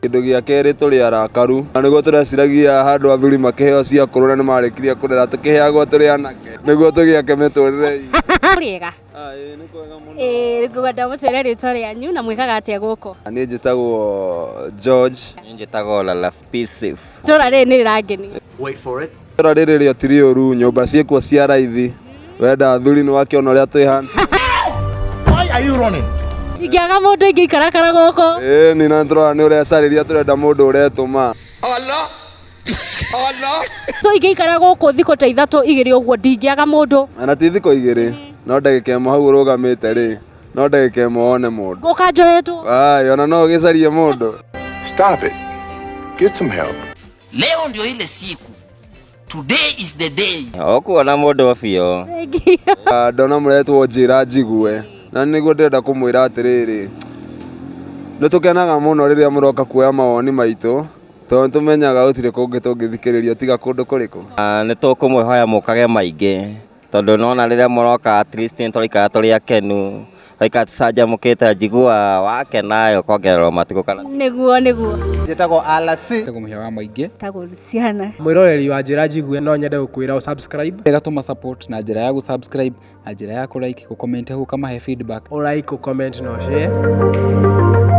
Kĩndũ gĩa kerĩ, tũrĩ arakaru na nĩguo tũreciragia handũ athuri makĩheo cia kũrũ na nĩmarĩkirie kũrera, tũkĩheagwo tũrĩ anake nĩguo tũgĩake mĩtũrĩre itũ. Rĩega. Ah, ĩĩ, nĩ kwega mũno. Ĩĩ, ngwenda mũtwĩre rĩtwa rĩanyu na mwĩkaga atĩa gũkũ? Niĩ njĩtagwo George. Niĩ njĩtagwo Lalaf Pisif. Itũra rĩrĩ nĩ rĩrangenia. Itũra rĩrĩ rĩo ti rĩũru, nyũmba ciĩkuo cia raithi. Wenda athuri nĩ wakĩona ũrĩa twĩ handsome. Why are you running? Ingĩaga mũndũ ingĩikarakara gũkũ. Ĩĩ ni na tũrona nĩ ũrecarĩria, tũrenda mũndũ ũretũma. So ingĩikara gũkũ thikũ ta 3 2 ũguo ndingĩaga mũndũ. Na ti thikũ 2, no ndagĩka 1 hau ũrũgamĩte rĩ, no ndagĩka 1 wone mũndũ. Ngũka njohetwo. Ai, ona no ũgĩcarie mũndũ. Stop it. Get some help. Leo ndio ile siku. Today is the day. Ũkuona mũndũ biũ. Thengiũ. Ah, ndona mũretwo Njĩra Njigue na nĩguo ndĩrenda kũmwĩra atĩrĩrĩ, nĩ tũkenaga mũno rĩrĩa mũroka kuoya mawoni maitũ, tondũ nĩ tũmenyaga gũtirĩ kũngĩ tũngĩthikĩrĩrio tiga kũndũ kũrĩkũ. Ah, nĩ tũkũmwĩhoya mũkage maingĩ tondũ nona rĩrĩa mũroka at least nĩ tũraikara tũrĩ akenu, tũraikara tũcanjamũkĩte, njigua wakena ũkongererwo matukũ kana. Nĩguo nĩguo. Njĩtagwo RC. Njĩtagwo Mũhĩa wa Maingĩ. Tagwo Luciana. Mwĩroreri wa Njĩra Njigue, no nyende gũkwĩra ũ subscribe. Gatũma support na njĩra ya gũ subscribe, na njĩra ya kũ like, gũ comment, ũkamahe feedback. Ũ like, ũ comment na ũ share.